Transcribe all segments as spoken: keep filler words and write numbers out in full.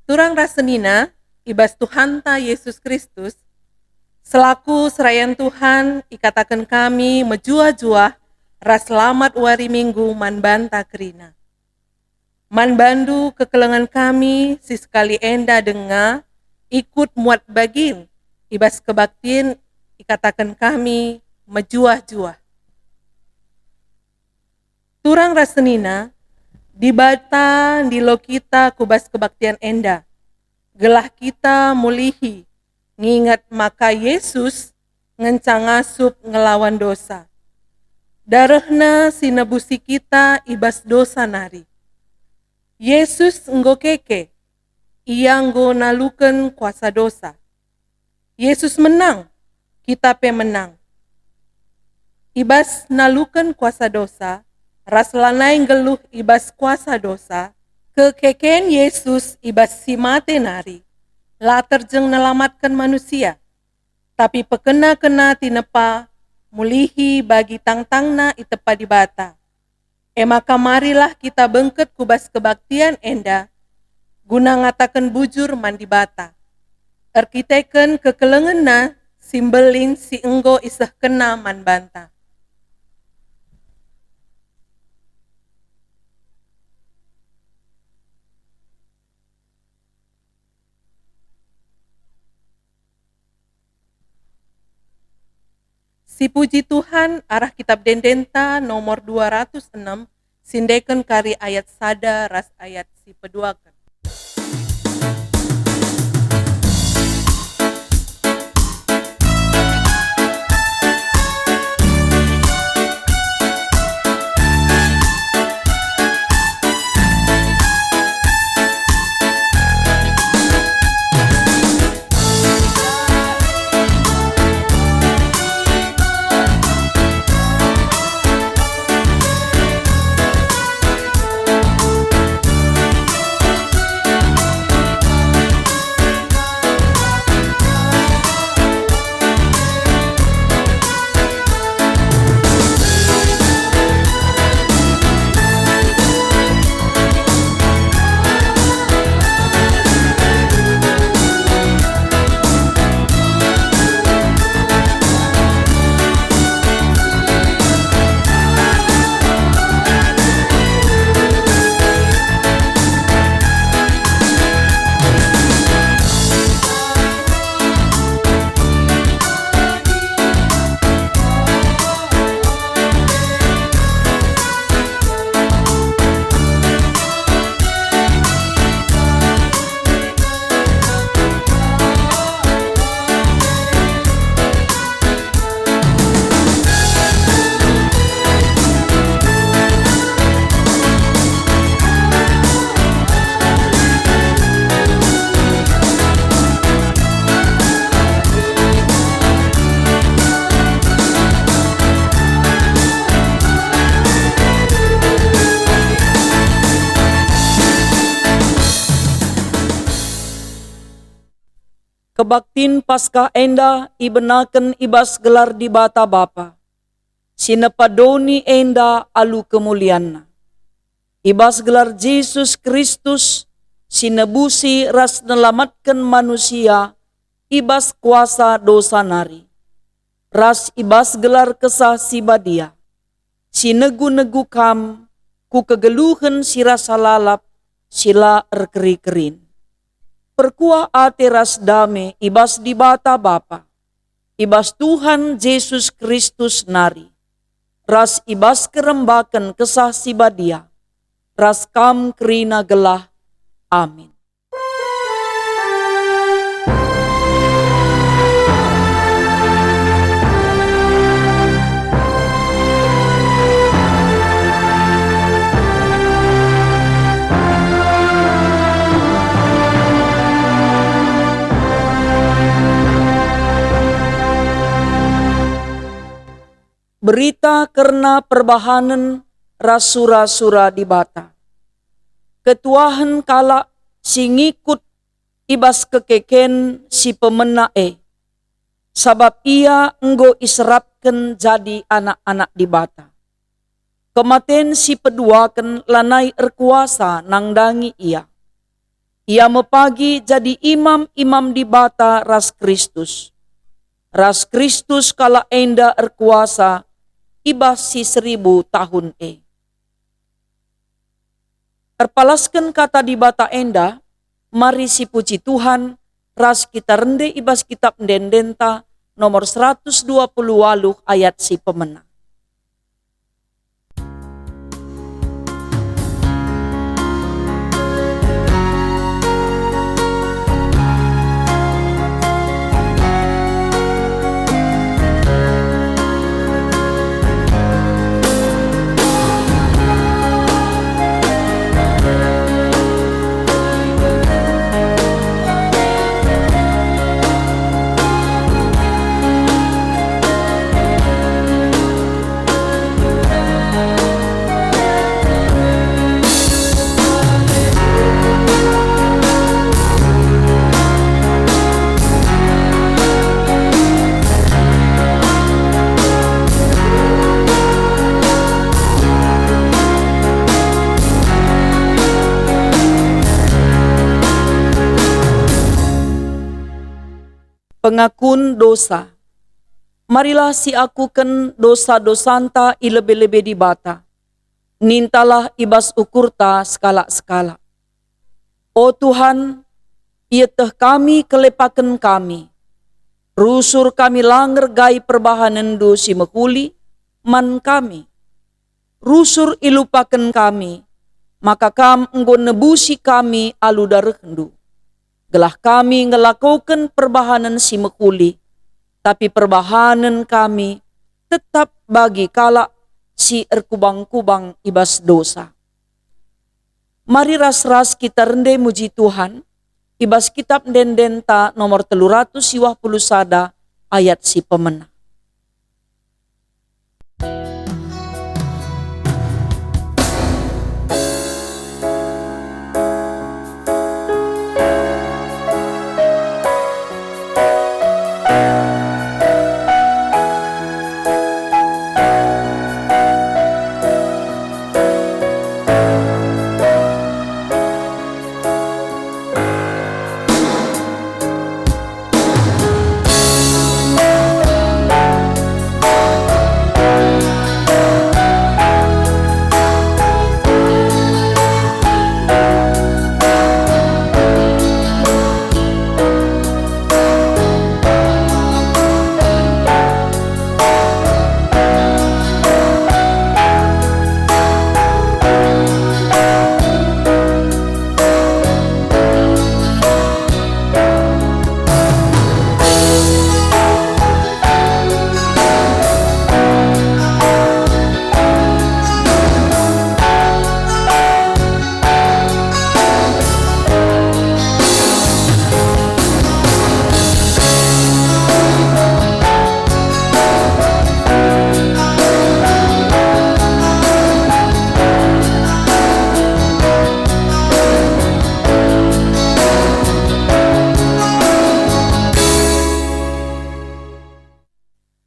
Turang ras senina, i bas Tuhanta Yesus Kristus, selaku serayan Tuhan ikataken kami mejuah-juah ras selamat wari Minggu man banta kerina. Man bandu kekelengen kami si sekali enda denga ikut muat bagin i bas kebaktin ikataken kami mejuah-juah. Turang ras senina, Dibata ndilo kita ku bas kebaktin enda, gelah kita mulihi, nginget maka Yesus ngenca ngasup ngelawan dosa. DarehNa si nebusi kita i bas dosa nari. Yesus enggo keke, Ia enggo naluken kuasa dosa. Yesus menang, kita pe menang. I bas naluken kuasa dosa, ras lanai nggeluh i bas kuasa dosa, kekeken Yesus i bas si mate nari, la terjeng nelamatken manusia, tapi pekena-kena tinepa mulihi bagi tangtangna itepa Dibata. E maka marilah kita bengket ku bas kebaktin enda, guna ngataken bujur man Dibata, erkiteken kekelengenNa si mbelin si enggo isehkenNa man banta. Sipuji Tuhan, arah Kitab Ende-Endenta nomor dua ratus enem, sindeken kari ayat sada ras ayat si peduaken. Kebaktin Paskah enda ibenaken i bas gelar Dibata Bapa, si nepa doni enda alu kemulianNa. I bas gelar Jesus Kristus, si nebusi ras nelamatken manusia i bas kuasa dosa nari, ras i bas gelar Kesah Si Badia, si negu-negu kam ku kegeluhen si rasa lalap si la erkeri-kerin. Perkuah ate ras dame i bas Dibata Bapa, i bas Tuhan Jesus Kristus nari, ras i bas kerembaken Kesah Si Badia, ras kam kerina gelah. Amin. Berita kerna perbahanen ras sura-sura Dibata. Ketuahen kalak si ngikut i bas kekeken si pemena e, sabap ia enggo iserapken jadi anak-anak Dibata. Kematen si peduaken lanai erkuasa nandangi ia. Ia me pagi jadi imam-imam Dibata ras Kristus. Ras Kristus kalak enda erkuasa i bas si seribu tahun e. Erpalasken kata Dibata enda, mari sipuji Tuhan ras kita rende i bas Kitap Ende-endenta nomor seratus dua puluh waluh ayat si pemena. Pengakun dosa. Marilah siakuken dosa-dosanta i lebe-lebe Dibata. Nintalah i bas ukurta sekalak-sekalak. O Tuhan, ieteh kami kelepaken kami. Rusur kami la ngergai perbahanenNdu si mehuli man kami. Rusur ilupaken kami, maka Kam enggo nebusi kami alu darehndu, gelah kami ngelakoken perbahanen si mehuli, tapi perbahanen kami tetap bagi kalak si erkubang-kubang i bas dosa. Mari ras-ras kita rende muji Tuhan, i bas Kitap Ende-endenta nomor telu ratus siwah puluh sada ayat si pemena.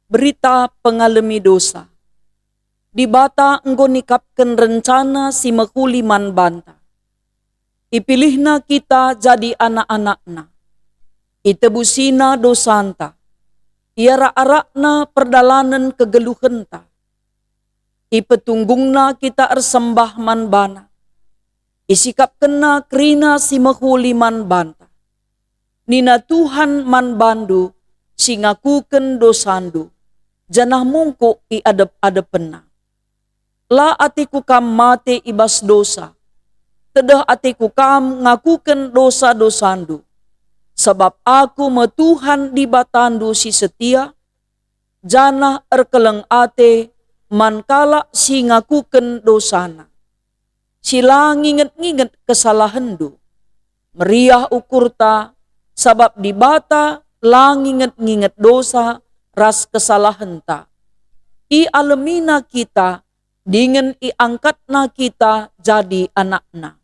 Berita pengalemi dosa. Dibata enggo nikapken rencana si mehuli man banta. IpilihNa kita jadi anak-anakNa. Itebusina dosanta. Iarak-arakNa perdalanen kegeluhenta. IpetunggungNa kita ersembah man baNa. IsikapkenNa kerina si mehuli man banta. Nina Tuhan man bandu si ngakuken dosandu, janah mungkuk i adep-adepenNa. La ateKu kam mate i bas dosa. Tedeh ateKu kam ngakuken dosa-dosandu. Sabap Aku me Tuhan Dibatandu si setia, janah erkeleng ate man kalak si ngakuken dosana, si la nginget-nginget kesalahenndu. Meriah ukurta, sabap Dibata la nginget-nginget dosa ras kesalahenta. IalemiNa kita dingen iangkatNa kita jadi anakNa.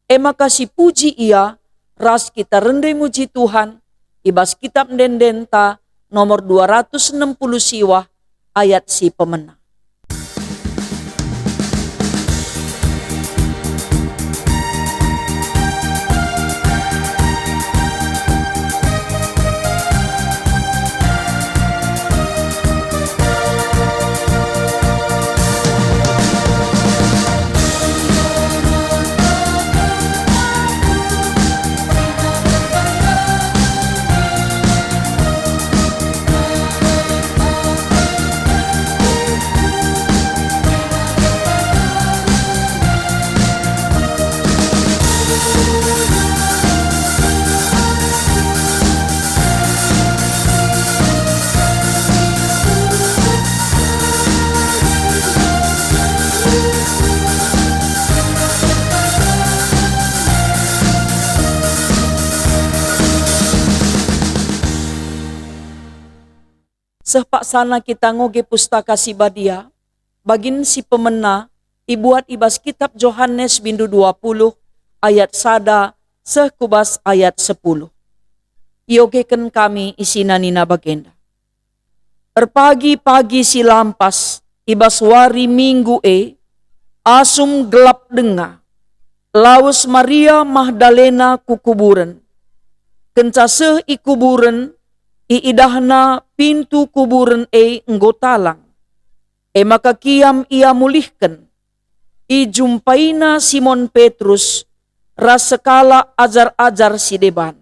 E maka sipuji Ia ras kita rende muji Tuhan i bas Kitap Ende-endenta nomor dua ratus enam puluh siwah ayat si pemena. Seh paksana kita ngoge Pustaka Si Badia, bagin si pemena ibuat i bas Kitap Johanes bindu dua puluh ayat sada seh ku bas ayat sepuluh. Iogeken kami isina nina bagenda. Erpagi-pagi si lampas, i bas wari Minggu e, asum gelap denga, lawes Maria Magdalena ku kuburen. Kenca seh i kuburen, iidahna pintu kuburen e enggo talang. E maka kiam ia mulihken. Ijumpaina Simon Petrus ras sekalak ajar-ajar si deban,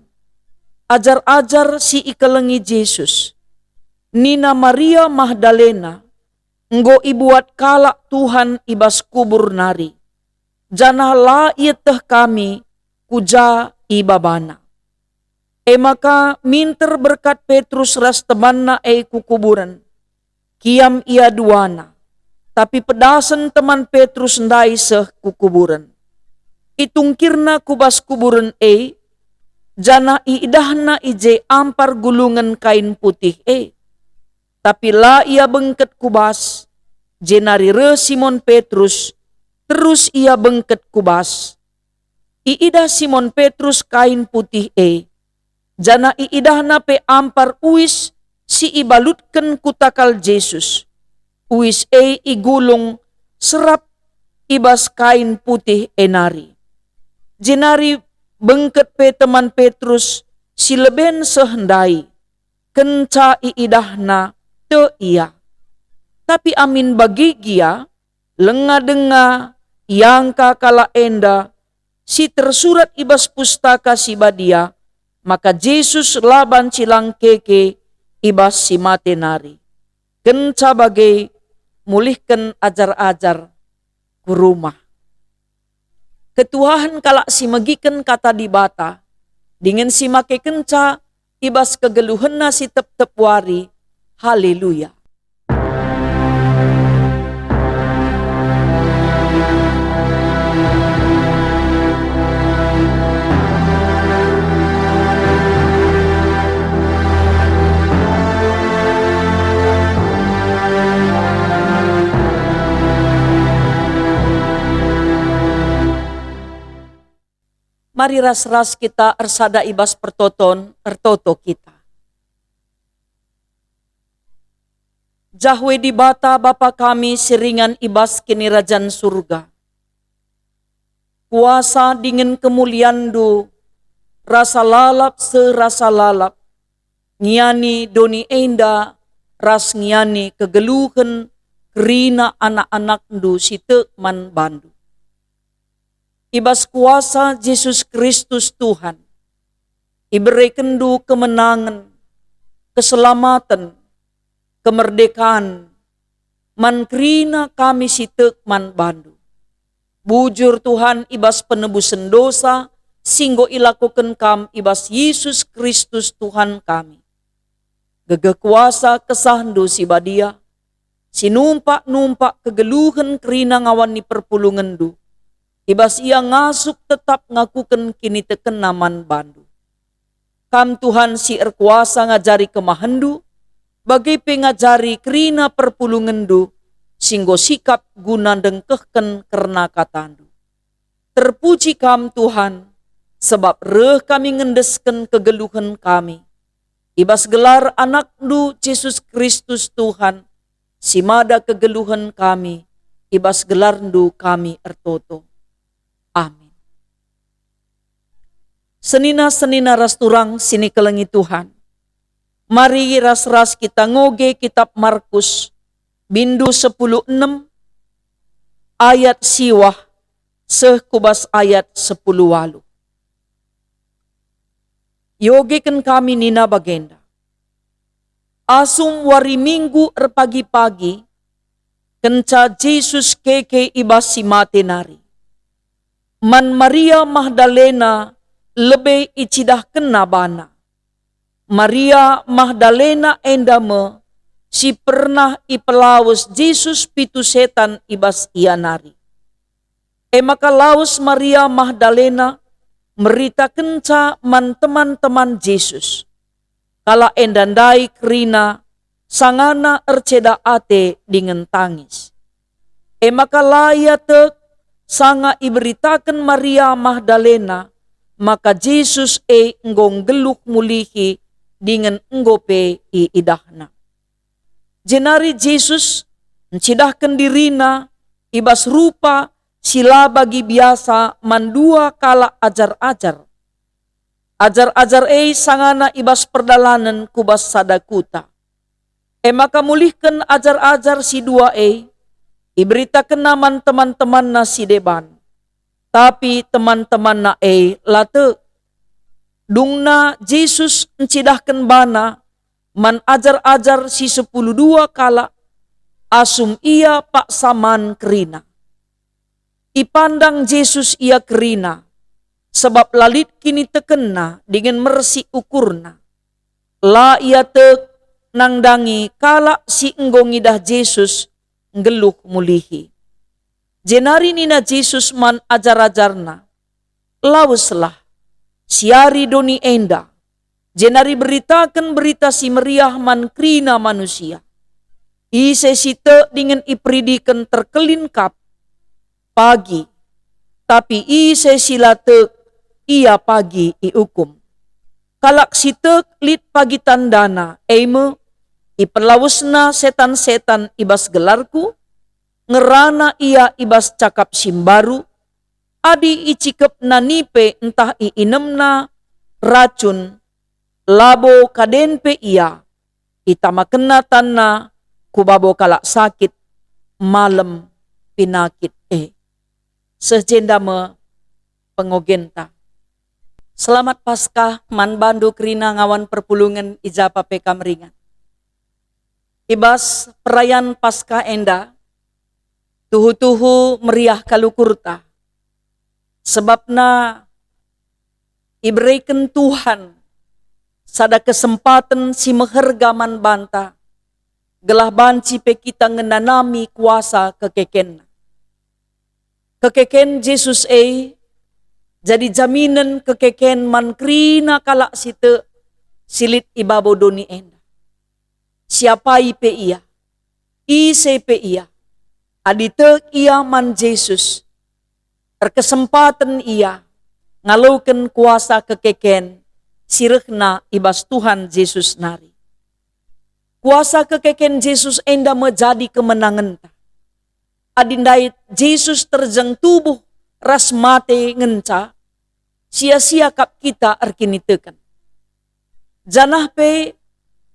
ajar-ajar si ikelengi Jesus. Nina Maria Magdalena, "Enggo ibuat kalak Tuhan i bas kubur nari, janah la ieteh kami ku ja ibabana." E maka minter berkat Petrus ras temanna e ku kuburen. Kiam ia duana, tapi pedasen teman Petrus ndai seh ku kuburen. Itungkirna ku bas kuburen e, janah iidahna i je ampar gulungen kain putih e. Tapi la ia bengket ku bas, jenari reh Simon Petrus, terus ia bengket ku bas. Iidah Simon Petrus kain putih e, janah iidahna pe ampar uis si ibalutken ku takal Jesus. Uis e igulung serap i bas kain putih e nari. Jenari bengket pe teman Petrus si leben seh ndai, kenca iidahna tek ia. Tapi amin bage gia, lenga denga iangka kalak enda si tersurat i bas Pustaka Si Badia, maka Jesus la banci lang keke i bas si mate nari. Kenca bage, mulihken ajar-ajar ku rumah. Ketuhahen kalak si megiken Kata Dibata, dingen si makekenca i bas kegeluhenna si tep-tep wari. Haleluya! Mari ras-ras kita ersada i bas pertoton, ertoto kita. Jahwe Dibata, Bapa kami si ringan i bas Kinirajan Surga. Kuasa dingen kemulianNdu rasa lalap seh rasa lalap, ngiani doni enda ras ngiani kegeluhen kerina anak-anakNdu si tek man bandu. I bas kuasa Jesus Kristus Tuhan, iberekenNdu kemenangen, keselamaten, kemerdekaan man kerina kami si tek man bandu. Bujur Tuhan, i bas penebusen dosa si enggo ilakoken Kam i bas Jesus Kristus Tuhan kami. Gegeh kuasa KesahNdu si Badia, si numpak-numpak kegeluhen kerina ngawan ni perpulungenNdu, i bas ia ngasup tetap ngakuken kinitekenna man bandu. Kam Tuhan si erkuasa ngajari kemahenNdu, bage pe ngajari kerina perpulungenNdu si enggo sikap guna ndengkehken kerna kataNdu. Terpuji Kam, Tuhan, sebab reh kami ngendesken kegeluhen kami. I bas gelar AnakNdu, Jesus Kristus, Tuhan, si mada kegeluhen kami, i bas gelarNdu kami ertoto. Amin. Senina-senina ras turang si nikelengi Tuhan, mari ras-ras kita ngoge Kitap Markus, bindu sepuluh enem, ayat siwah seh ku bas ayat sepuluh waluh. Iogeken kami nina bagenda, asum wari Minggu erpagi-pagi, kenca Jesus keke i bas si mate nari, man Maria Magdalena lebe icidahkenna bana. Maria Magdalena enda me si pernah ipelawes Jesus pitu setan i bas ia nari. E maka lawes Maria Magdalena meritakenca man teman-teman Jesus. Kalak enda ndai kerina sangana erceda ate dingen tangis. E maka la ia tek sanga iberitaken Maria Magdalena maka Jesus e enggo nggeluh mulihi dingen enggo pe iidahna. Jenari Jesus ncidahken diriNa i bas rupa si la bagi biasa man dua kalak ajar-ajar. Ajar-ajar e sangana i bas perdalanen ku bas sada kuta. E maka mulihken ajar-ajar si dua e, iberitakenna man teman-temanna si deban. Tapi teman-temanna e la tek. Dungna Jesus ncidahken bana man ajar-ajar si sepuluh dua kalak, asum ia paksa man kerina. Ipandang Jesus ia kerina, sabap la lit kinitekenna dingen mersik ukurna. La ia tek nandangi kalak si enggo ngidah Jesus nggeluh mulihi. Jenari nina Jesus man ajar-ajarNa, "Laweslah, siari doni enda, jenari beritaken Berita Si Meriah man kerina manusia. Ise si tek dingen iperidiken terkelin kap pagi, tapi ise si la tek, ia pagi iukum. Kalak si tek lit pagi tandana, e me, ipelawesna setan-setan i bas gelarKu, ngerana ia i bas cakap si mbaru, adi icikepna nipe ntah iinemna racun, labo kaden pe ia, itamakenna tanna ku babo kalak sakit, malem, pinakit e." Seh jenda me pengogenta. Selamat Paskah man bandu kerina ngawan perpulungen i japa pe kam ringan. I bas perayan Paskah enda, tuhu-tuhu meriah kal ukurta. Sebabna ibereken Tuhan sada kesempaten si meherga man banta, gelah banci pe kita ngenanami kuasa kekekenNa. Kekeken Jesus e jadi jaminen kekeken man kerina kalak si tek si lit i babo doni enda. Siapai pe ia, ise pe ia, adi tek ia man Jesus, erkesempaten ia ngaloken kuasa kekeken si rehna i bas Tuhan Jesus nari. Kuasa kekeken Jesus enda me jadi kemenangenta. Adi ndai Jesus terjeng tubuh ras mate ngenca, sia-sia kap kita erkiniteken. Janah pe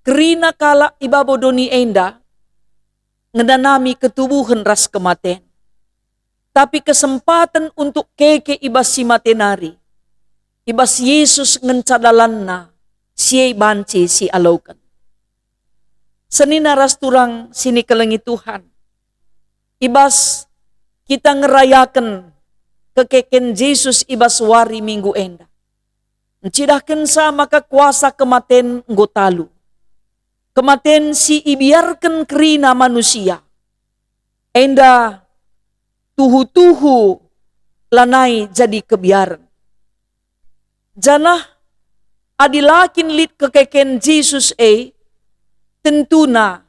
kerina kalak i babo doni enda ngenanami ketubuhen ras kematen. Tapi kesempaten untuk keke i bas si mate nari, i bas Jesus ngenca dalanna, si e banci sialoken. Senina ras turang si nikelengi Tuhan, i bas kita ngerayaken kekeken Jesus i bas wari Minggu enda, ncidahkenca maka kuasa kematen enggo talu. Kematen si ibiarken kerina manusia enda tuhu-tuhu lanai jadi kebiaren. Janah adi la kin lit kekeken Jesus e, tentuna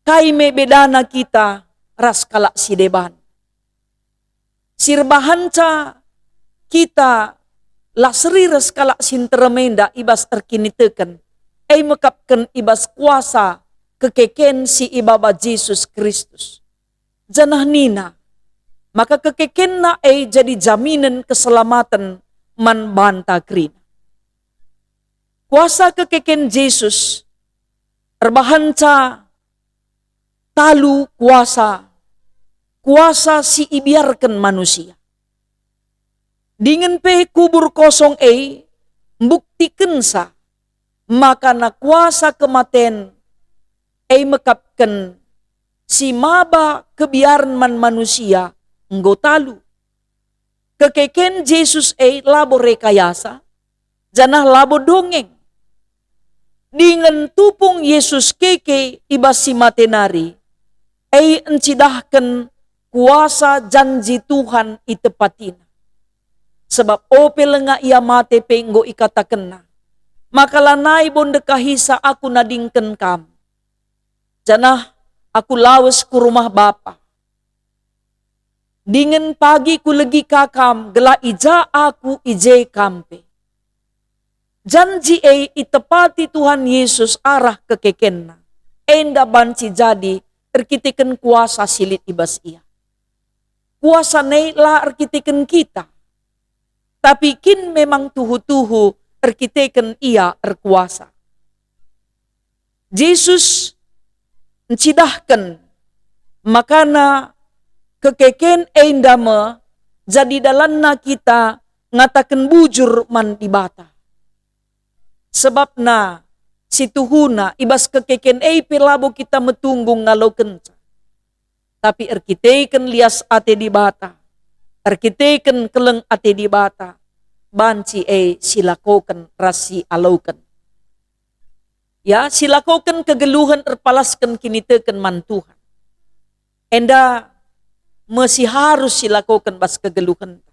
kai me bedana kita ras kalak si deban? Si erbahanca kita la seri ras kalak si nterem enda i bas erkiniteken, e mekapken i bas kuasa kekeken si ibaba Jesus Kristus. Janah nina maka kekekenna e jadi jaminen keselamaten man banta kerina. Kuasa kekeken Jesus erbahanca talu kuasa, kuasa si ibiarken manusia. Dingen pe kubur kosong e mbuktikenca maka na kuasa kematen e mekapken si maba kebiaren man manusia enggo talu. Kekeken Jesus e labo rekayasa, janah labo dongeng. Dingen tupung Jesus keke i bas si mate nari, e encidahken kuasa janji Tuhan itepatiNa. Sebab ope langa Ia mate pe enggo ikatakenNa, maka lanai bo ndekahisa Aku nadingken kam. janah aku lawes ku rumah Bapa. Dingen pagi kulegi ka kam, gelah i ja aku, i je kam pe. Janji e itepati Tuhan Yesus arah kekekenNa, enda banci jadi erkiteken kuasa si lit i bas Ia. Kuasa e la erkiteken kita, tapi kin memang tuhu-tuhu erkiteken Ia erkuasa. Jesus ncidahken makana kekeken enda me jadi dalanna kita ngataken bujur man Dibata. Sebabna, si tuhuna, i bas kekeken e pe labo kita metunggung ngalokenca. Tapi erkiteken lias ate Dibata, erkiteken keleng ate Dibata, banci e silakoken ras sialoken. Ya, silakoken kegeluhen erpalasken kiniteken man Tuhan. Enda me si harus silakoken bas kegeluhenta.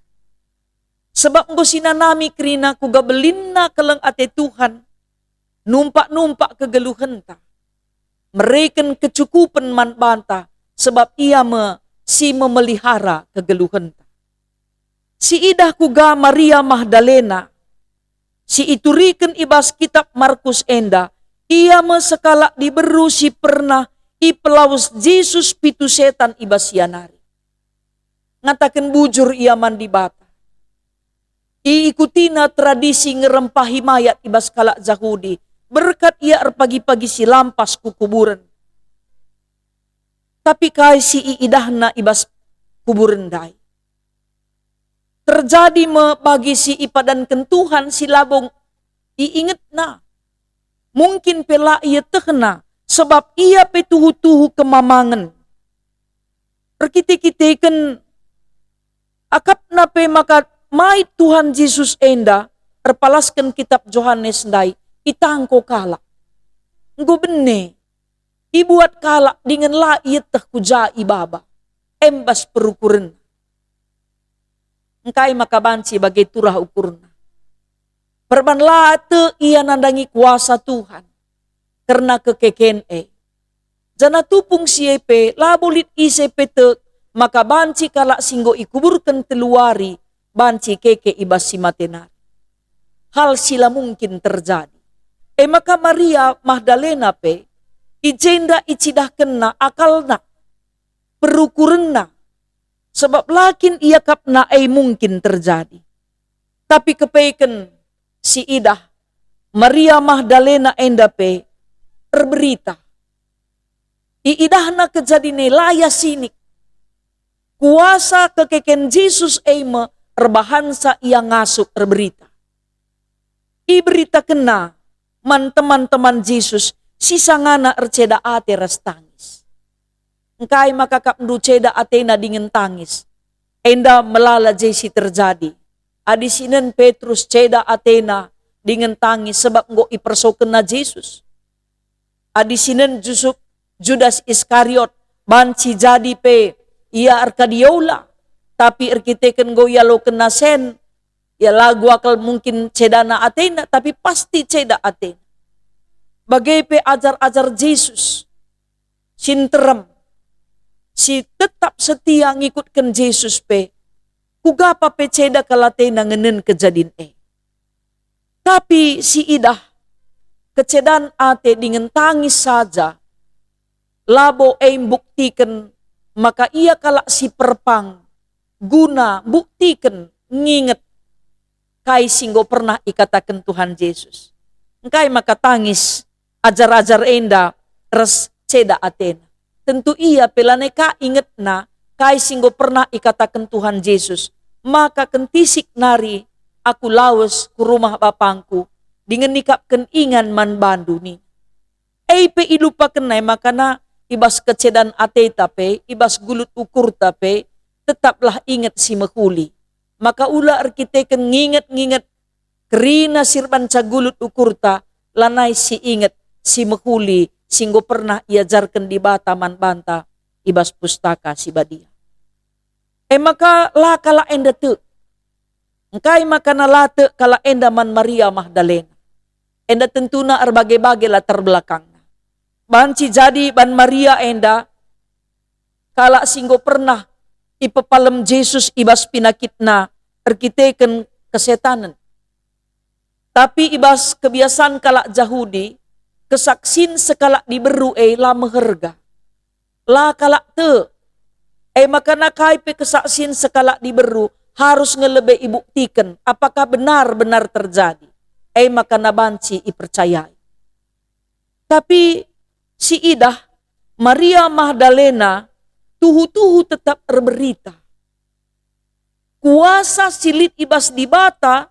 Sebab enggo sinanami kerina kuga belinna keleng ate Tuhan, numpak-numpak kegeluhenta, mereken kecukupen man banta, sebab Ia me si memelihara kegeluhenta. Siidah kuga Maria Magdalena, si ituriken i bas kitap Markus enda, ia me sekalak diberu si pernah ipelawes Jesus pitu setan i bas ia nari. Ngataken bujur ia man Dibata. Iikutina tradisi ngerempahi mayat i bas kalak Jahudi, berkat ia erpagi-pagi si lampas ku kuburen. Tapi kai si iidahna i bas kuburen ndai? Terjadi me bagi si ipadanken Tuhan si labo iingetna. Mungkin pe la ietehna, sebab ia pe tuhu-tuhu kemamangen. Erkite-kiteken akapna pe maka mait Tuhan Jesus enda erpalasken kitap Johanes ndai itangko kalak. Enggo bene, ibuat kalak dingen la ieteh ku ja ibaba, em bas perukurenna. Engkai maka banci bage turah ukurna? Perban la tek ia nandangi kuasa Tuhan kerna kekeken e. Janah tupung si e pe labo lit ise pe tek maka banci kalak si enggo ikuburken telu wari banci keke i bas si mate nari. Hal si la mungkin terjadi. E maka Maria Magdalena pe, i jenda icidahkenna akalna, perukurenna, sebab la kin iakapna e mungkin terjadi. Tapi kepeken si idah Maria Magdalena enda pe erberita. Iidahna kejadin e la ia sinik. Kuasa kekeken Jesus e me erbahansa ia ngasup erberita. Iberitakenna man teman-teman Jesus si sangana erceda ate ras tangis. Engkai maka kapndu ceda atena dingen tangis? Enda melala je si terjadi. Adi sinen Petrus ceda atena dingen tangis sebab enggo ipersokenna Jesus. Adi sinen Jusup, Judas Iskariot, banci jadi pe ia erkadiola, tapi erkiteken enggo ialokenna sen, ia lagu akal mungkin cedana atena, tapi pasti ceda atena. Bage pe ajar-ajar Jesus si nterem, si tetap setia ngikutken Jesus pe, kuga pa pe ceda kal atena ngenen kejadin e. Tapi si idah kecedan ate dingen tangis saja, labo e mbuktiken maka ia kalak si perpang guna mbuktiken nginget kai si enggo pernah ikataken Tuhan Jesus. Engkai maka tangis ajar-ajar enda ras ceda atena? Tentu ia pe lanai ka ingetna kai si enggo pernah ikataken Tuhan Jesus, "Maka kentisik nari Aku lawes ku rumah BapangKu, dingen nikapken ingan man bandu," nina. E pe ilupakenna e makana i bas kecedan ateta pe, i bas gulut ukurta pe, tetaplah inget si mehuli. Maka ula erkiteken nginget-nginget kerina si erbanca gulut ukurta, lanai si inget si mehuli si enggo pernah iajarken Dibata man banta i bas Pustaka Si Badia. E maka la kalak enda tek. Engkai makana la tek kalak enda man Maria Magdalena? Enda tentuna erbage-bage latar belakangna. banci jadi ban Maria enda kalak si enggo pernah ipepalem Jesus i bas penakitna erkiteken kesetanen. Tapi i bas kebiasaan kalak Jahudi, kesaksin sekalak diberu e la meherga. La kalak tek. E maka na kai pe kesaksin sekalak diberu harus nge lebe ibuktiken apakah benar-benar terjadi. E maka na banci ipercayai. Tapi si idah Maria Magdalena tuhu-tuhu tetap erberita. Kuasa si lit i bas Dibata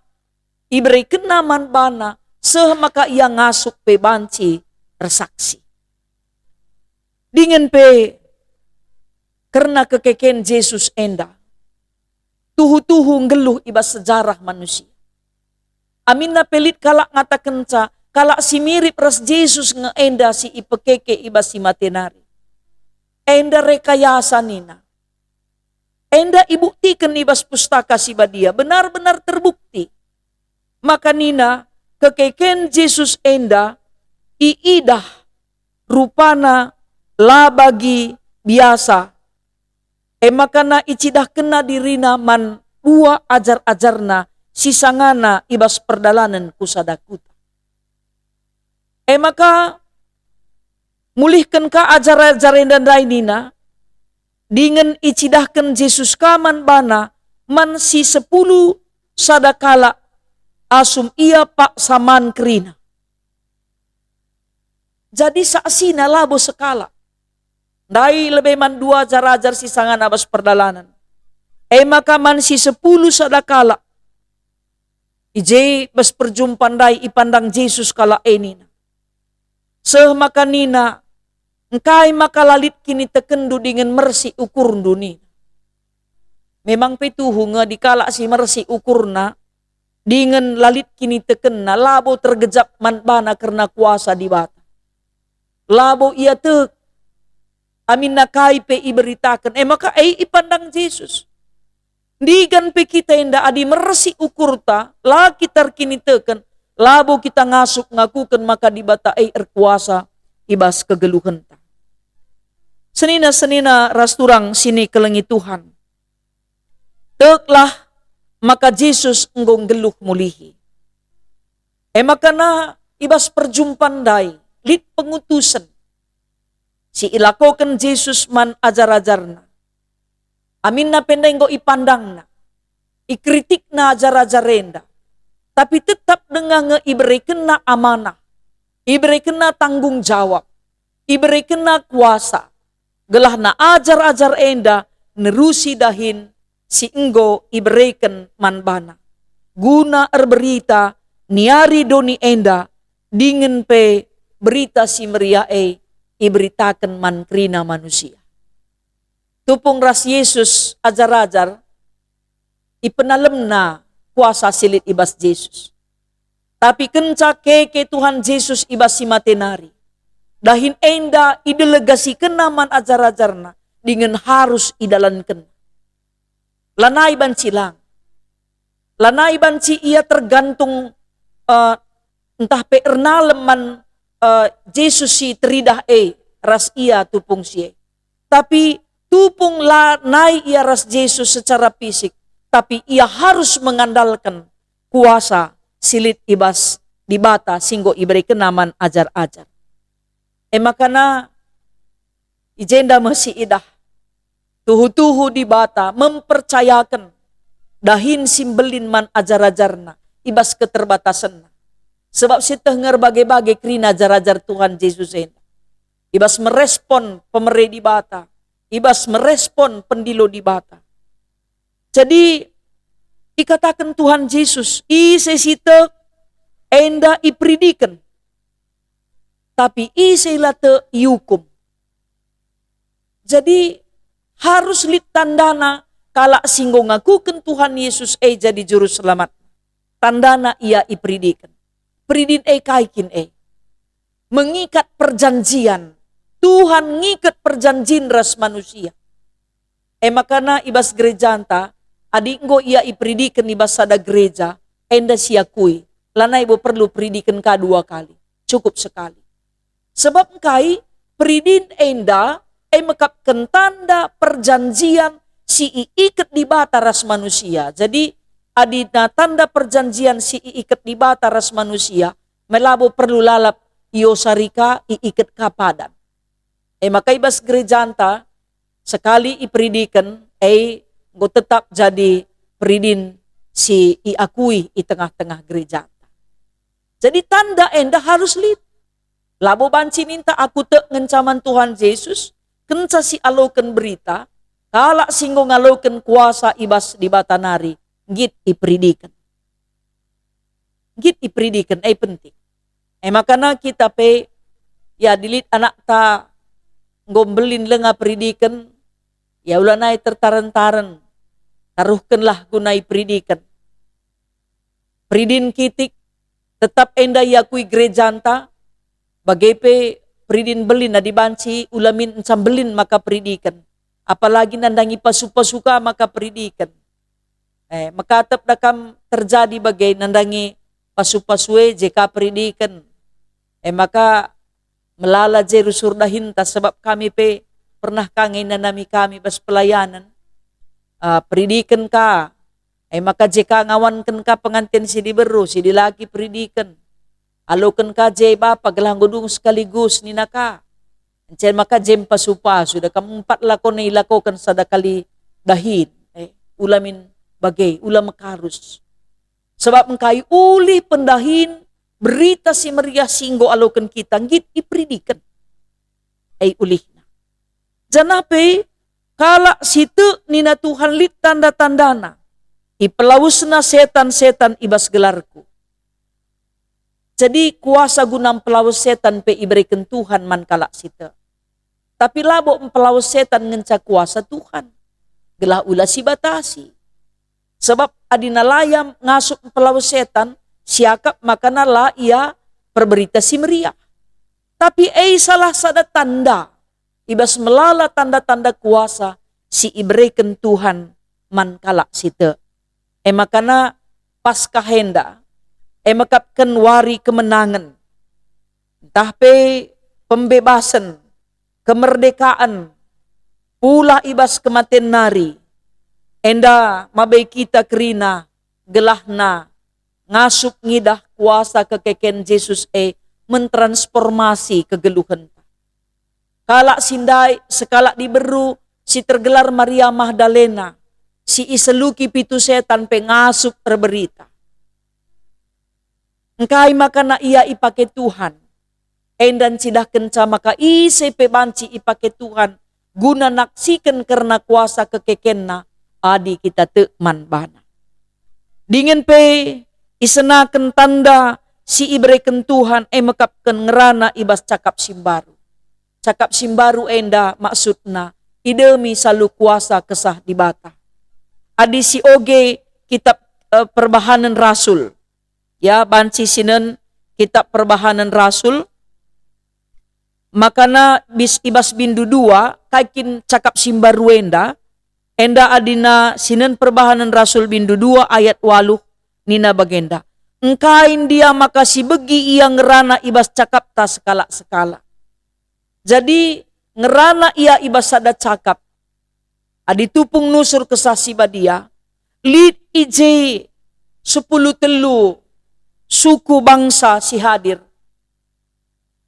iberekenna man bana, seh maka ia ngasup pe banci ersaksi. Dingen pe kerna kekeken Jesus enda, tuhu-tuhu nggeluh i bas sejarah manusia. Aminna pe lit kalak ngatakenca, kalak si mirip ras Jesus nge enda si ipekeke i bas si mate nari. Enda rekayasa nina. Enda ibuktiken i bas Pustaka Si Badia, benar-benar terbukti. Maka nina, kekeken Jesus enda iidah rupana la bagi biasa. E maka na icidahkenna dirina man dua ajar-ajarna si sangana i bas perdalanen ku sada kuta. E maka mulihken ka ajar-ajar enda ndai nina, dingen icidahken Jesus ka man bana man si sepuluh sada kalak asum ia paksa man kerina. Jadi saksina labo sekalak. Ndai lebe man dua ajar-ajar si sangana bas perdalanen. E maka man si sepuluh sada kalak. I je bas perjumpan ndai ipandang Jesus kalak e nina, seh maka nina, engkai maka la lit kinitekenndu dingen mersik ukurndu nina. Memang pe tuhu nge adi kalak si mersik ukurna, dingen la lit kinitekenna, labo tergejap man bana kerna kuasa Dibata. Labo ia tek, aminna kai pe iberitaken, e maka e ipandang Jesus. Ndigan pe kita enda adi mersik ukurta, la kita erkiniteken, labo kita ngasup ngakuken maka Dibata e erkuasa i bas kegeluhenta. Senina-senina ras turang si nikelengi Tuhan. Teklah maka Jesus enggo nggeluh mulihi. E maka na i bas perjumpan ndai lit pengutusen si ilakoken Jesus man ajar-ajarNa. Aminna pe ndai enggo ipandangNa, ikritikNa ajar-ajar enda, tapi tetap denga nge iberekenNa amanah, iberekenNa tanggung jawab, iberekenNa kuasa, gelahna ajar-ajar enda nerusi dahin si enggo ibereken man bana, guna erberita niari doni enda, dingen pe Berita Si Meriah e iberitaken man kerina manusia. Tupung ras Jesus ajar-ajar, ipenalemna kuasa si lit i bas Jesus. Tapi kenca keke Tuhan Jesus i bas si mate nari, dahin enda idelegasikenna man ajar-ajarna dingen harus idalankenna. Lanai banci lang. Lanai banci ia tergantung, eh, ntah pe ernalem man, eh, Jesus si teridah e ras ia tupung si e. Tapi tupung lanai ia ras Jesus secara fisik, tapi ia harus mengandalkan kuasa si lit i bas Dibata si enggo iberekenNa man ajar-ajar. E maka na, i jenda me si idah, tuhu-tuhu Dibata mempercayaken dahin si mbelin man ajar-ajarNa i bas keterbatasenna. Sebab sieteh nge erbage-bage kerina ajar-ajar Tuhan Jesus enda. I bas merespon pemere Dibata, i bas merespon pendilo Dibata. Jadi, ikataken Tuhan Jesus, ise si tek enda iperidiken, tapi ise la tek iukum. Jadi, harus lit tandana kalak si enggo ngakuken Tuhan Yesus e jadi Juru Selamat. Tandana ia iperidiken. Peridin e kai kin e? Mengikat perjanjian. Tuhan ngiket perjanjin ras manusia. E maka na i bas gerejanta, adi enggo ia iperidiken i bas sada gereja, enda siakui, lanai bo perlu peridiken ka dua kali, cukup sekali. Sebab engkai? peridin enda, e mekapken tanda perjanjian si iiket Dibata ras manusia. Jadi, adina tanda perjanjian si iiket Dibata ras manusia, me labo perlu lalap i osa ri ka, iiket ka padan. E maka i bas gerejanta, sekali iperidiken, e enggo tetap jadi peridin si iakui i tengah-tengah gerejanta. Jadi tanda enda harus lit. Labo banci ninta, "Aku tek ngenca man Tuhan Jesus," kenca si aloken berita, kalak si enggo ngaloken kuasa i bas Dibata nari, nggit iperidiken. Nggit iperidiken, e penting. E makana kita pe, ya, adi lit anakta enggo mbelin lenga peridiken, ya, ulanai tertaren-taren, taruhkenlah guna iperidiken. Peridin kitik, tetap enda iakui gerejanta, bage pe peridin mbelin, adi banci ula min enca mbelin maka peridiken. Apalagi nandangi pasu-pasu ka maka peridiken. Eh, mekatep da kam terjadi bage, nandangi pasu-pasu e je ka peridiken. Eh, maka melala je rusur dahinta, sebab kami pe pernah ka nge inanami kami bas pelayanen. Ah, peridiken ka. Eh, maka je ka ngawanken ka penganten si diberu, si dilaki peridiken. Aloken ka je bapa gelah enggo dung sekaligus nina ka. Ence maka je mpasu-pasu, da kam empat lakona ilakoken sada kali dahin. Eh, ula min bage, ula mekarus. Sebab engkai ulih pendahin Berita Si Meriah si enggo aloken kita nggit iperidiken. E ulihna. Janah pe kalak si tek nina Tuhan lit tanda-tandana. Ipelawesna setan-setan i bas gelarku. Jadi kuasa guna mpelawes setan pe ibereken Tuhan man kalak si tek. Tapi labo mpelawes setan ngenca kuasa Tuhan, gelah ula sibatasi. Sebab adi nalai ia ngasup mpelawes setan, siakap maka nala ia perberita si meriah. Tapi e salah sada tanda i bas melala tanda-tanda kuasa si ibereken Tuhan man kalak si tek. E makana Paskah enda, e mekapken wari kemenangen, ntah pe pembebasen, kemerdekaan, pulah i bas kematen nari, enda mabai kita kerina gelahna ngasup ngidah kuasa kekeken Jesus e mentransformasi kegeluhenta. Kalak si ndai sekalak diberu si tergelar Maria Magdalena, si iseluki pitu setan pe ngasup erberita. Engkai makana ia ipake Tuhan? Enda ncidahkenca maka ise pe banci ipake Tuhan guna naksiken kerna kuasa kekekenNa adi kita tek man baNa. Dingen pe isenaken tanda si ibereken Tuhan e mekapken ngerana i bas cakap si mbaru. Cakap si mbaru enda maksudna idemi salu kuasa Kesah Dibata. Adi si oge kitab, eh, Perbahanen Rasul, ya, banci sinen kitab Perbahanen Rasul, makana bis, i bas bindu dua, kai kin cakap si mbaru enda, enda adina sinen Perbahanen Rasul bindu dua ayat waluh nina bagenda, "Engkai ndia maka sibegi ia ngerana i bas cakapta sekalak-sekalak?" Jadi, ngerana ia i bas sada cakap. Adi tupung nusur Kesah Si Badia, lit i je sepuluh telu suku bangsa si hadir.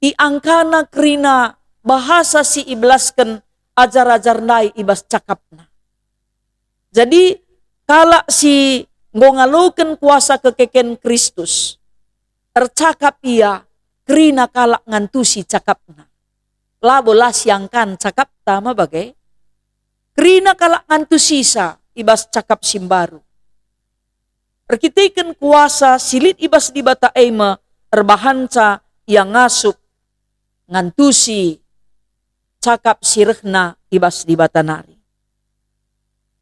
Iangkana kerina bahasa si ibelasken ajar-ajar ndai i bas cakapna. Jadi, kalak si enggo ngaloken kuasa kekeken Kristus, ercakap ia, kerina kalak ngantusi cakapna. Labo la siangkan cakapta me bage. Kerina kalak ngantusisa i bas cakap si mbaru. Erkiteken kuasa si lit i bas Dibata e me erbahanca ia ngasup ngantusi cakap si rehna i bas Dibata nari.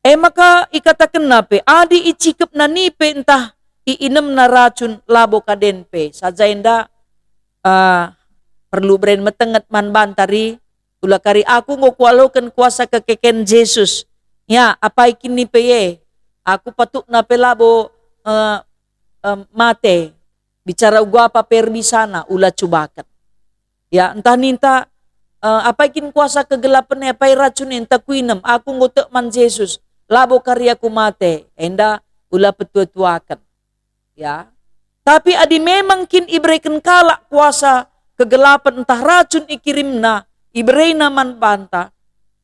E maka ikatakenna pe, adi icikepna nipe ntah iinemna racun, labo kaden pe. Saja enda, ah, perlu beren metenget man banta ri, ula kari aku enggo kualoken kuasa kekeken Jesus. Ya, apai kin nipe e? Aku patukna pe labo, eh, eh, mate. Bicara uga apa pe erbisana, ula cubaken. Ya, ntah ninta, Eh, apai kin kuasa kegelapen e, apai racun e, ntah kuinem, aku enggo tek man Jesus, labo kari aku mate, enda ula petua-tuaken. Ya. Tapi adi memang kin ibereken kalak kuasa kegelapen ntah racun ikirimna, iberena man banta,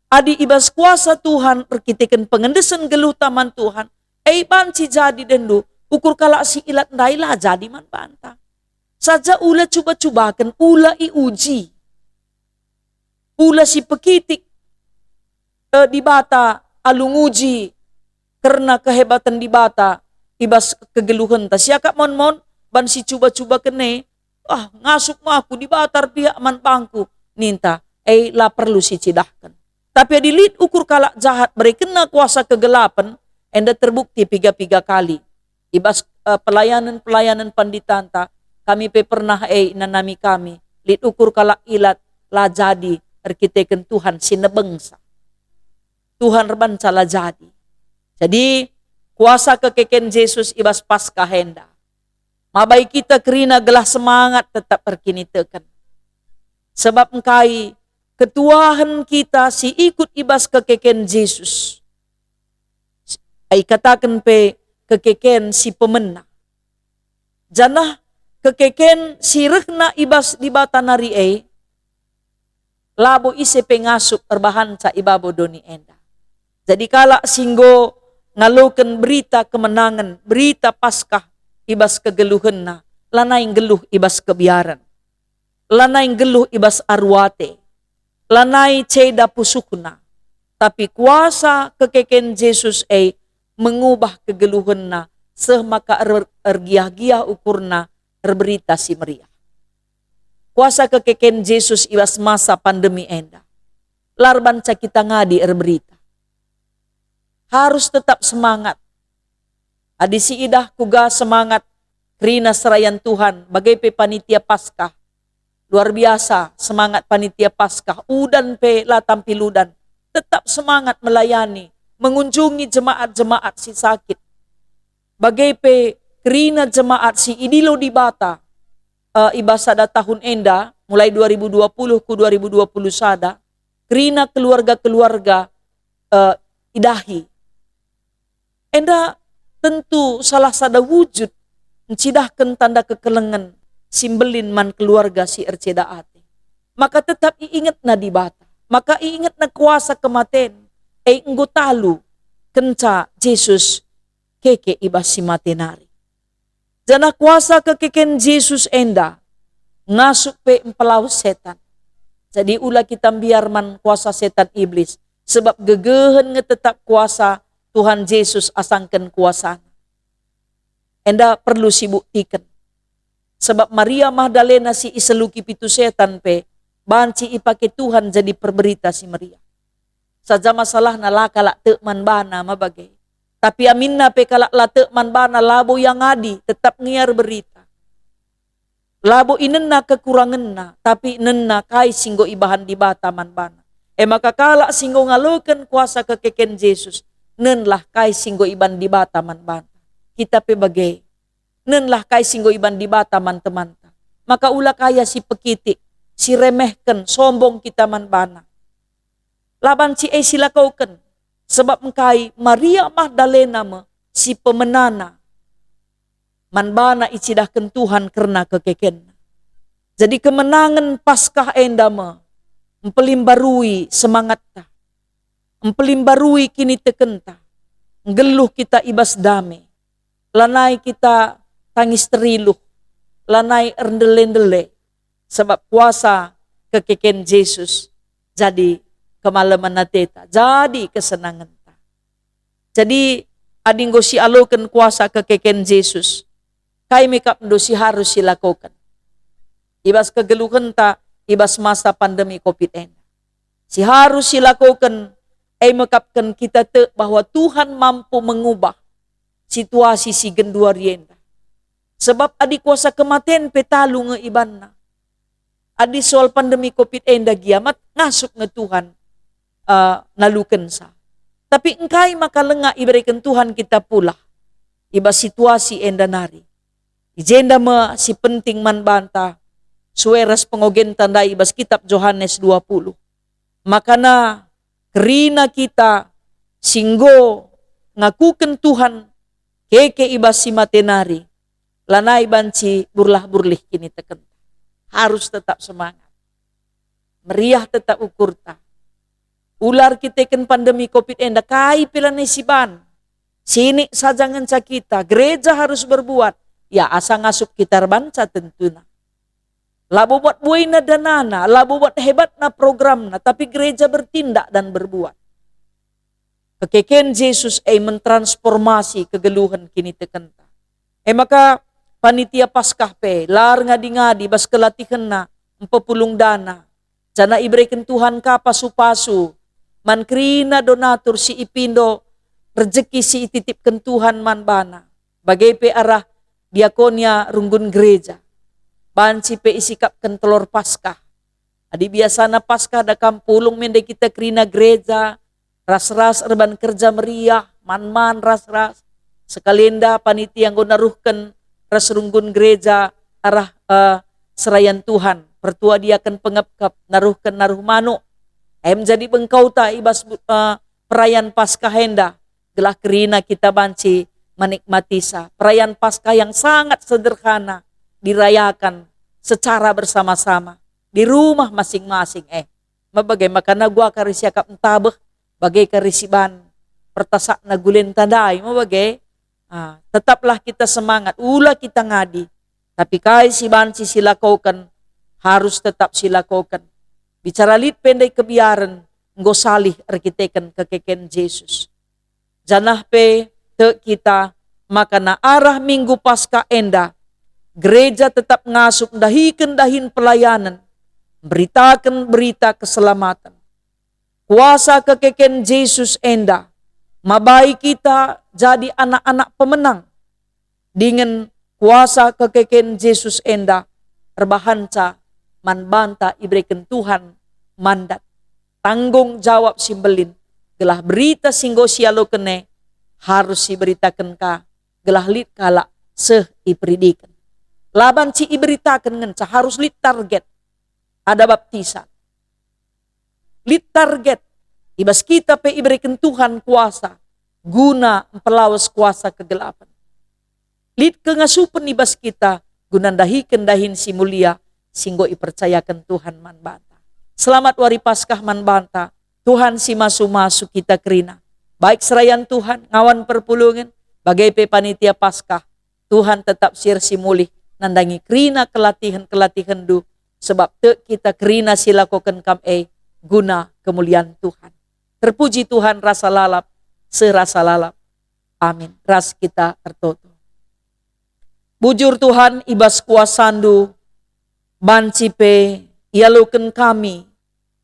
adi i bas kuasa Tuhan erkiteken pengendesen geluhta man Tuhan, e banci jadi dendu, ukur kalak si ilat ndai la jadi man banta. Saja ula cuba-cubaken, ula iuji. Ula si pekitik, eh, Dibata alu nguji kerna kehebaten Dibata i bas kegeluhenta. Siakap mon-mon ban si cuba-cubaken e, "Ah, ngasup me aku, Dibata erpihak man bangku," ninta. E la perlu sicidahken. Tapi adi lit ukur kalak jahat berekenna kuasa kegelapen, enda terbukti piga-piga kali. I bas, eh, pelayanen-pelayanen panditanta, kami pe pernah, eh, inanami kami, lit ukur kalak ilat la jadi erkiteken Tuhan si nebengsa. Tuhan erbanca la jadi. Jadi, kuasa kekeken Jesus i bas Paskah enda mabai kita kerina gelah semangat tetap erkiniteken. Sebab engkai ketuahen kita si ikut i bas kekeken Jesus, ikataken pe kekeken si pemena. Janah kekeken si rehna i bas Dibata nari e, labo ise pe ngasup erbahanca i babo doni enda. Jadi kalak si enggo ngaloken berita kemenangen, berita Paskah i bas kegeluhenna, lanai nggeluh i bas kebiaren, lanai nggeluh i bas aru ate, lanai ceda pusuhna, tapi kuasa kekeken Jesus e mengubah kegeluhenna seh maka er-, ergiah-giah ukurna erberita si meriah. Kuasa kekeken Jesus i bas masa pandemi enda la erbanca kita ngadi erberita. Harus tetap semangat. Adi siidah kuga semangat kerina serayan Tuhan, bage pe panitia Paskah. Luar biasa semangat panitia Paskah, udan pe la tampil udan. Tetap semangat melayani, mengunjungi jemaat-jemaat si sakit. Bage pe kerina jemaat si idilo Dibata, eh, i bas sada tahun enda, mulai dua ribu dua puluh ku dua ribu dua puluh sada, kerina keluarga-keluarga, eh, idahi. Enda tentu salah sada wujud ncidahken tanda kekelengen si mbelin man keluarga si erceda ate. Maka tetap iingetna Dibata, maka iingetna kuasa kematen, e enggo talu kenca Jesus keke i bas si mate nari. Janah kuasa kekeken Jesus enda ngasup pe mpelawes setan. Jadi ula kita mbiar man kuasa setan iblis, sebab gegehen nge tetap kuasa Tuhan Jesus asangken kuasana. Enda perlu sibuktiken. Sebab Maria Magdalena si iseluki pitu setan pe banci ipake Tuhan jadi perberita si meriah. Saja masalahna la kalak tek man bana me bage. Tapi aminna pe kalak la tek man bana labo ia ngadi, tetap nge ia erberita. Labo inenna kekurangenna, tapi inenna kai si enggo ibahan Dibata man bana. E maka kalak si enggo ngaloken kuasa kekeken Jesus, nenlah kai si enggo ibahan Dibata man bana. Kita pe bage. Nenlah kai si enggo ibahan Dibata man temanta. Maka ula ka ia si pekitik, si remehken, sombong kita man bana. La banci e silakoken, sebab engkai Maria Magdalena me si pemenana man bana icidahken Tuhan kerna kekekenna. Jadi kemenangen Paskah enda me mpelimbarui semangatta, mpelimbarui kinitekenta, nggeluh kita i bas dame, lanai kita tangis teriluh, lanai erndele-ndele, sebab kuasa kekeken Jesus jadi kemalemen ateta, jadi kesenangenta. Jadi, adi enggo sialoken kuasa kekeken Jesus, kai me kap ndo si harus silakoken i bas kegeluhenta i bas masa pandemi covid enda? Si harus silakoken, e mekapken kita tek bahwa Tuhan mampu mengubah situasi si genduari enda. Sebab adi kuasa kematen pe talu nge ibanna. Adi soal pandemi covid enda gia mat, ngasup nge Tuhan, eh, nalukensa. Tapi engkai maka langa ibereken Tuhan kita pulah i bas situasi enda nari? I jenda me si penting man banta, sue ras pengogenta ndai i bas kitab Johanes dua puluh. Makana kerina kita si enggo ngakuken Tuhan keke i bas si mate nari, lanai banci burlah-burlih kinitekenta. Harus tetap semangat. Meriah tetap ukurta. Ula erkiteken pandemi covid enda kai pe lanai siban. Sinik saja ngenca kita, gereja harus berbuat. Ya, asa ngasup kita erbanca tentuna. Labo buat buena danana, labo buat hebatna programna, tapi gereja bertindak dan berbuat. Kekeken Jesus e mentransformasi kegeluhen kinitekenta. E maka panitia Paskah pe la erngadi-ngadi bas kelatihenna mpepulung dana, janah ibereken Tuhan ka pasu-pasu man kerina donatur si ipindo rejeki si ititipken Tuhan man bana. Bage pe arah diakonia runggun gereja. Banci pe isikapken telor Paskah. Adi biasana Paskah da kam pulung mende kita kerina gereja, ras-ras erban kerja meriah, man-man ras-ras. Sekali enda panitia enggo naruhken ras runggun gereja arah, eh, serayan Tuhan, pertua diaken pengepkep, naruhken naruh manuk. Em jadi bengkauta i bas, eh, perayan Paskah enda, gelah kerina kita banci menikmatisa perayan Paskah yang sangat sederhana dirayakan secara bersama-sama di rumah masing-masing. Eh, mebage maka nagu aka risi akap entabeh, bage ka risi ban pertasakna gulenta ndai, mebage. Ah, tetaplah kita semangat, ula kita ngadi. Tapi kai si banci silakoken, harus tetap silakoken. Bicara lit pe ndai kebiaren, enggo salih erkiteken kekeken Jesus. Janah pe tek kita maka na arah Minggu Paskah enda, gereja tetap ngasup ndahiken dahin pelayanen, mberitaken berita keselamaten. Kuasa kekeken Jesus enda mabai kita jadi anak-anak pemenang. Dingen kuasa kekeken Jesus enda erbahanca man banta ibereken Tuhan mandat, tanggung jawab si mbelin, gelah berita si enggo sialoken e harus siberitaken ka, gelah lit kalak seh iperidiken. La banci iberitaken ngenca, harus lit target. Ada baptisan. Lit target, i bas kita pe ibereken Tuhan kuasa guna mpelawes kuasa kegelapen. Lit kengasupen i bas kita guna ndahiken dahin si mulia si enggo ipercayaken Tuhan man banta. Selamat Wari Paskah man banta. Tuhan si masu-masu kita kerina. Baik serayan Tuhan, ngawan perpulungen, bage pe panitia Paskah. Tuhan tetap si ersimulih nandangi kerina kelatihen-kelatihenndu, sebab tek kita kerina si lakoken kam e guna kemulian Tuhan. Terpuji Tuhan rasa lalap, serasa lalap. Amin. Ras kita ertoto. Bujur Tuhan, i bas kuasandu banci pe ialoken kami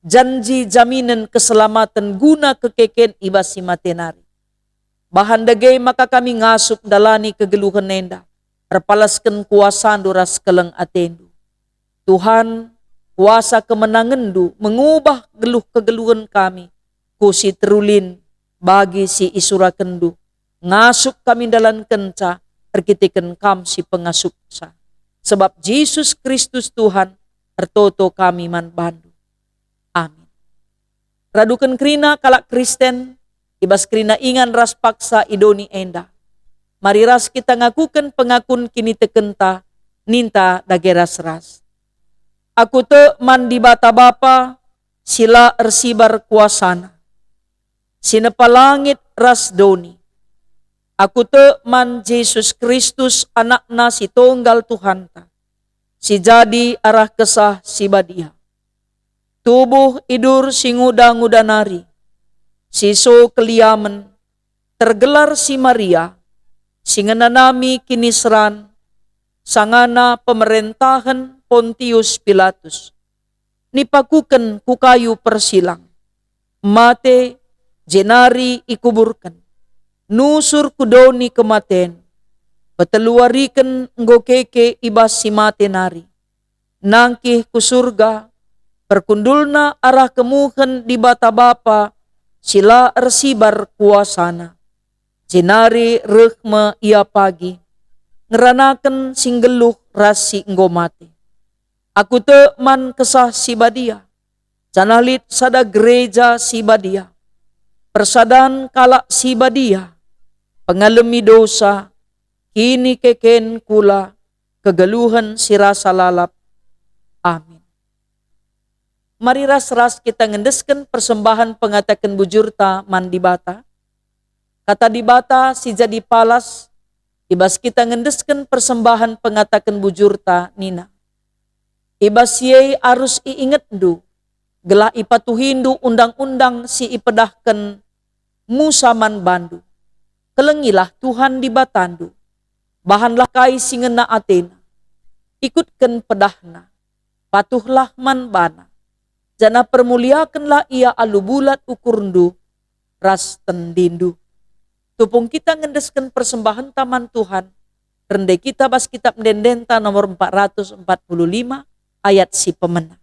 janji jaminen keselamaten guna kekeken i bas si mate nari. Bahan dage maka kami ngasup ndalani kegeluhen enda, erpalasken kuasandu ras keleng atendu. Tuhan, kuasa kemenangenndu mengubah geluh kegeluhen kami ku si terulin bagi si isurakenndu. Ngasup kami ndalankenca erkiteken kam si pengasupsa. Sebab Jesus Kristus Tuhan, ertoto kami man bandu. Amin. Raduken kerina kalak Kristen, i bas kerina ingan ras paksa i doni enda. Mari ras kita ngakuken pengakun kinitekenta, ninta dage ras-ras. Aku tek man Dibata Bapa, si la ersibar kuasaNa, si nepa langit ras doni. Aku tek man Jesus Kristus, AnakNa si tunggal Tuhanta, si jadi arah Kesah Si Badia. Tubuh idur si nguda-nguda nari, si so keliamen, tergelar si Maria, si ngenanami kiniseran, sangana pemerentahen Pontius Pilatus. Nipakuken ku kayu persilang, mate, jenari ikuburken, nusur ku doni kematen, peteluariken enggo keke i bas si mate nari, nangkih ku Surga, perkundulna arah kemuhen Dibata Bapa si la ersibar kuasaNa. Jenari reh me Ia pagi, ngeranaken si nggeluh ras si enggo mate. Aku tek man Kesah Si Badia, janah lit sada gereja si badia, persadan kalak si badia, pengalemi dosa, kinikeken kula, kegeluhen si rasa lalap. Amin. Mari ras-ras kita ngendesken persembahen pengataken bujurta man Dibata. Kata Dibata si jadi palas i bas kita ngendesken persembahen pengataken bujurta nina, "I bas si e arus iingetndu, gelah ipatuhindu undang-undang si ipedahken Musa man bandu. Kelengilah Tuhan Dibatandu, bahanlah kai si ngena atena, ikutken pedahna, patuhlah man bana, janah permuliakenlah ia alu bulat ukurndu ras tendindu." Tupung kita ngendesken persembahenta man Tuhan, rende kita bas Kitab Ende-endenta nomor empat ratus empat puluh lima, ayat si pemena.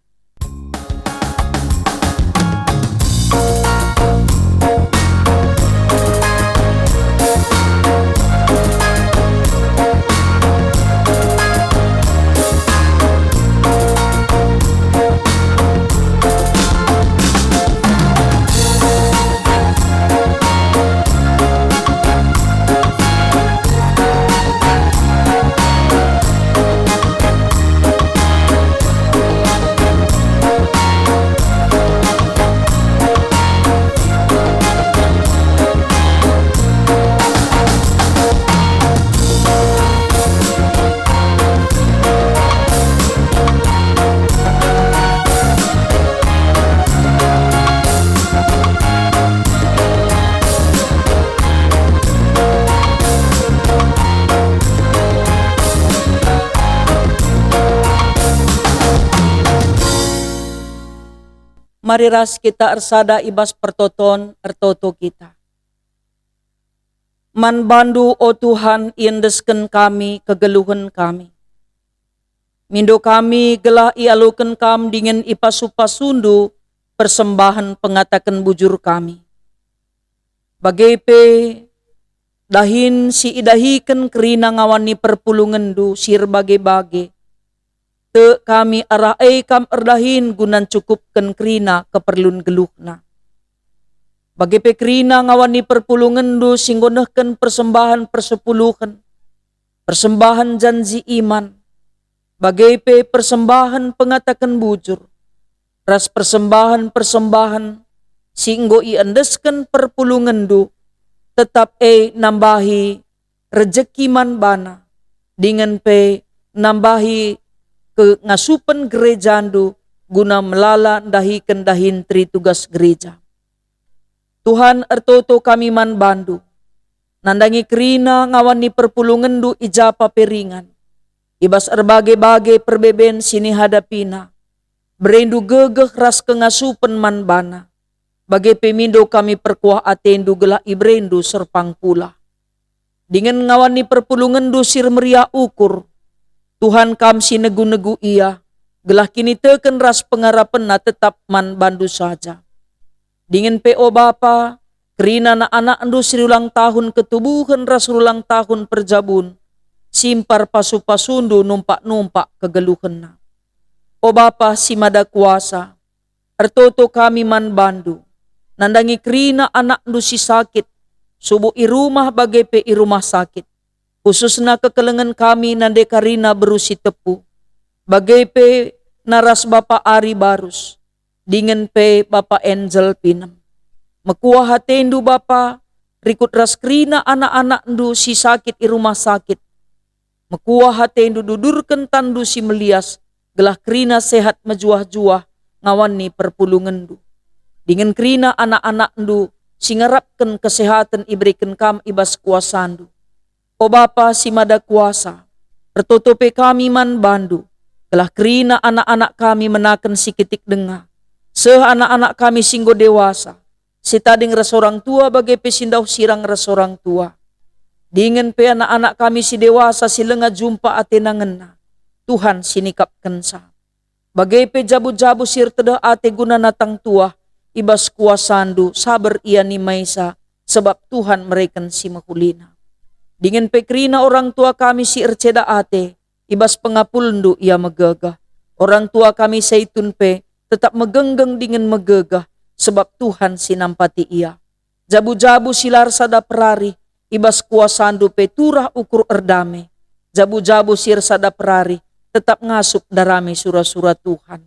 Mari ras kita ersada i bas pertoton, ertoto kita. Man bandu, o Tuhan, iendesken kami kegeluhen kami. Mindo kami gelah ialoken Kam dingen ipasu-pasundu persembahen pengataken bujur kami. Bage pe dahin si idahiken kerina ngawani perpulungenNdu si erbage-bage. Tek kami arah e Kam erdahin guna ncukupken kerina keperlun geluhna. Bage pe kerina ngawani perpulungenNdu si enggo nehken persembahen persepuluhen, persembahen janji iman, bage pe persembahen pengataken bujur, ras persembahen-persembahen si enggo iendesken perpulungenNdu, tetap e nambahi rejeki man bana, dingen pe nambahi kengasupen gerejaNdu guna melala ndahiken dahin teri tugas gereja. Tuhan, ertoto kami man bandu, nandangi kerina ngawani perpulungenNdu i ja pe ringan, i bas erbage-bage perbeben si nihadapina. BereNdu gegeh ras kengasupen man bana, bage pe mindo kami perkuah ateNdu gelah ibereNdu serpang pulah. Dingen ngawani perpulungenNdu si ermeriah ukur, Tuhan, Kam si negu-negu ia, gelah kiniteken ras pengarapenna tetap man bandu saja. Dingen pe, o Bapa, kerina anak-anakNdu si rulang tahun ketubuhen ras rulang tahun perjabun, simpar pasu-pasuNdu numpak-numpak kegeluhenna. O Bapa si Mada Kuasa, ertoto kami man bandu, nandangi kerina anakNdu si sakit, subuk i rumah bage pe i rumah sakit. Khususna kekelengen kami nande kerina beru si tepu, bage pe na ras Bapa Ari Barus, dingen pe Bapa Angel Pinem. Mekuah ateNdu, Bapa, rikut ras kerina anak-anakNdu si sakit i rumah sakit. Mekuah ateNdu dudurken tanNdu si melias, gelah kerina sehat mejuah-juah ngawani perpulungenNdu. Dingen kerina anak-anakNdu si ngarapken kesehaten ibereken Kam i bas kuasaNdu. O Bapa si Mada Kuasa, ertoto pe kami man bandu, gelah kerina anak-anak kami menaken si kitik denga, seh anak-anak kami si enggo dewasa, si tading ras orang tua bage pe si ndauh sirang ras orang tua. Dingen pe anak-anak kami si dewasa si langa jumpa atena ngena, Tuhan si nikapkenca. Bage pe jabu-jabu si ertedeh ate guna natang tuah i bas kuasaNdu, saber ia nimaisa, sebab Tuhan mereken si mehulina. Dingen pe kerina orang tua kami si erceda ate, i bas pengapulNdu ia megegeh. Orang tua kami Saitun pe tetap megenggeng dingen megegeh, sebab Tuhan si nampati ia. Jabu-jabu si la ersada perarih, i bas kuasandu pe turah ukur erdame. Jabu-jabu si ersada perarih tetap ngasup ndarami sura-sura Tuhan.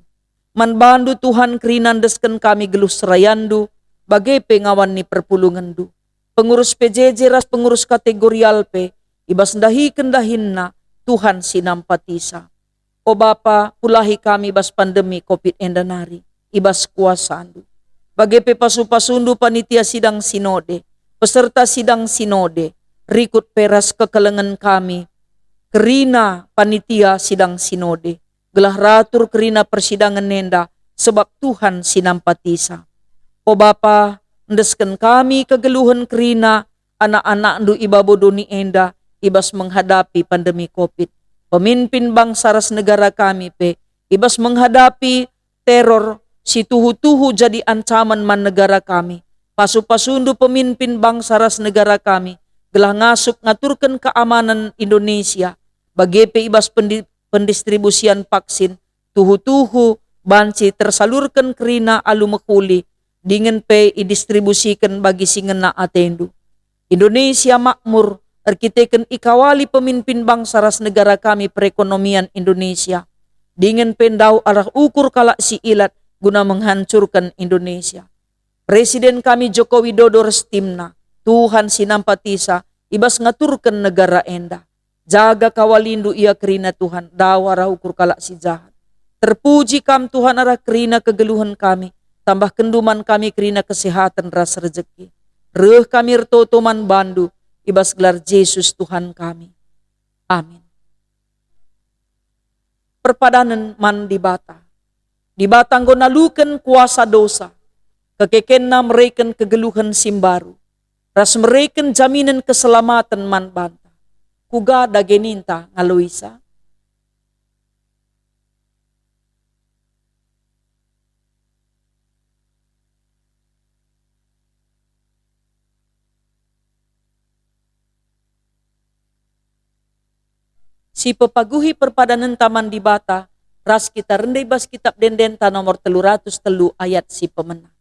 Man bandu Tuhan kerina endesken kami geluh serayandu, bage pe ngawan ni perpulungenndu. Pengurus P J J ras pengurus kategorial pe, i bas ndahiken dahinna, Tuhan si nampatisa. O Bapa, pulahi kami bas pandemi covid enda nari, i bas kuasandu. Bage pe pasu-pasundu panitia sidang sinode, peserta sidang sinode, rikut pe ras kekelengen kami, kerina panitia sidang sinode, gelah ratur kerina persidangen enda, sebab Tuhan si nampatisa. O Bapa, endesken kami kegeluhen kerina anak-anakndu i babo doni enda i bas menghadapi pandemi covid. Pemimpin bangsa ras negara kami pe i bas menghadapi teror si tuhu-tuhu jadi ancaman man negara kami. Pasu-pasundu pemimpin bangsa ras negara kami, gelah ngasup ngaturken keamanan Indonesia, bage pe i bas pendi-, pendistribusian vaksin, tuhu-tuhu banci tersalurken kerina alu mehuli, dingen pe idistribusiken bagi si ngena atendu. Indonesia makmur erkiteken ikawali pemimpin bangsa ras negara kami perekonomian Indonesia, dingen pe ndauh arah ukur kalak si ilat guna menghancurken Indonesia. Presiden kami Joko Widodo ras timna, Tuhan si nampatisa i bas ngaturken negara enda. Jaga kawalindu ia kerina Tuhan, ndauh arah ukur kalak si jahat. Terpuji Kam Tuhan arah kerina kegeluhen kami, tambahkenndu man kami kerina kesehaten ras rejeki. Reh kami ertoto man bandu, i bas gelar Jesus Tuhan kami. Amin. Perpadanen man Dibata. Dibata enggo naluken kuasa dosa, kekekenNa mereken kegeluhen si mbaru, ras mereken jaminen keselamaten man banta. Kuga dage ninta ngaloisa? Si pepaguhi perpadanenta man Dibata, ras kita rende i bas Kitab Ende-enden nomor telu ratus telu ayat si pemena.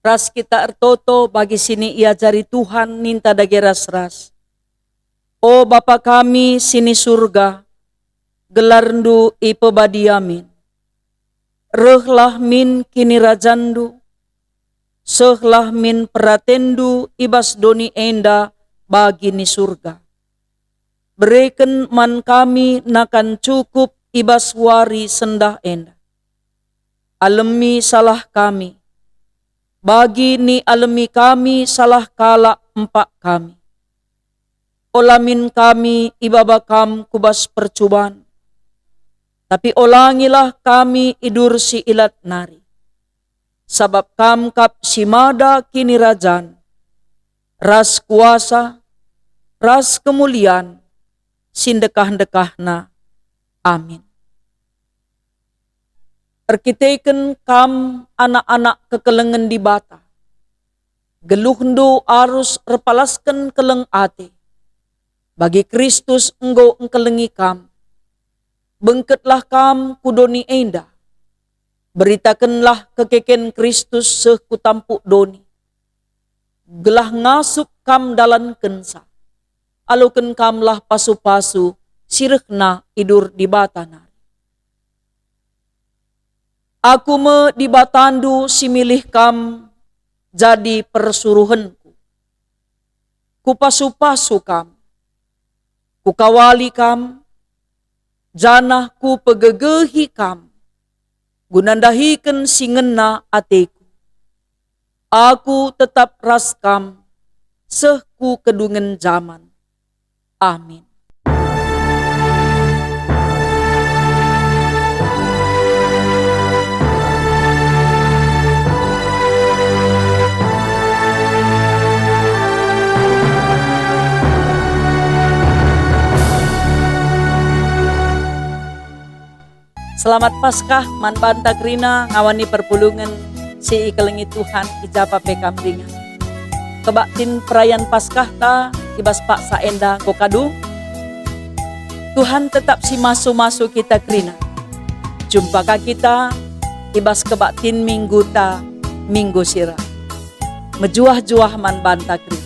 Ras kita ertoto bagi si niajari Tuhan ninta dage ras-ras. O Bapa kami si ni Surga, gelarNdu ipebadia min. Rehlah min kinirajanNdu, sehlah min peratenNdu i bas doni enda bagi ni Surga. Bereken man kami nakan cukup i bas wari sendah enda. Alemi salah kami, bagi ni alemi kami salah kalak empak kami. Ola min kami ibaba Kam ku bas percuban, tapi olangilah kami i dur si ilat nari. Sabap Kam kap si mada kinirajan, ras kuasa, ras kemulian, si ndekah-ndekahna. Amin. Erkiteken kam anak-anak kekelengen Dibata, geluhndu arus erpalasken keleng ate. Bagi Kristus enggo engkelengi kam. Bengketlah kam ku doni enda. Beritakenlah kekeken Kristus seh ku tampuk doni. Gelah ngasup kam dalankenca. Aloken kamlah pasu-pasu si rehna idur Dibata nari. Aku me Dibatandu si milih kam jadi persuruhenku. Kupasu-pasu kam, kukawali kam, janah kupegegehi kam, guna ndahiken si ngena ateku. Aku tetap ras kam seh ku kedungen jaman. Amin. Selamat Paskah man banta kerina ngawani perpulungen si ikelengi Tuhan i japa pe kam ringan. Kebaktin perayan Paskahta i bas paksa enda enggo kadung. Tuhan tetap si masu-masu kita kerina. Jumpa ka kita i bas kebaktin mingguta minggu sira. Mejuah-juah man banta kerina.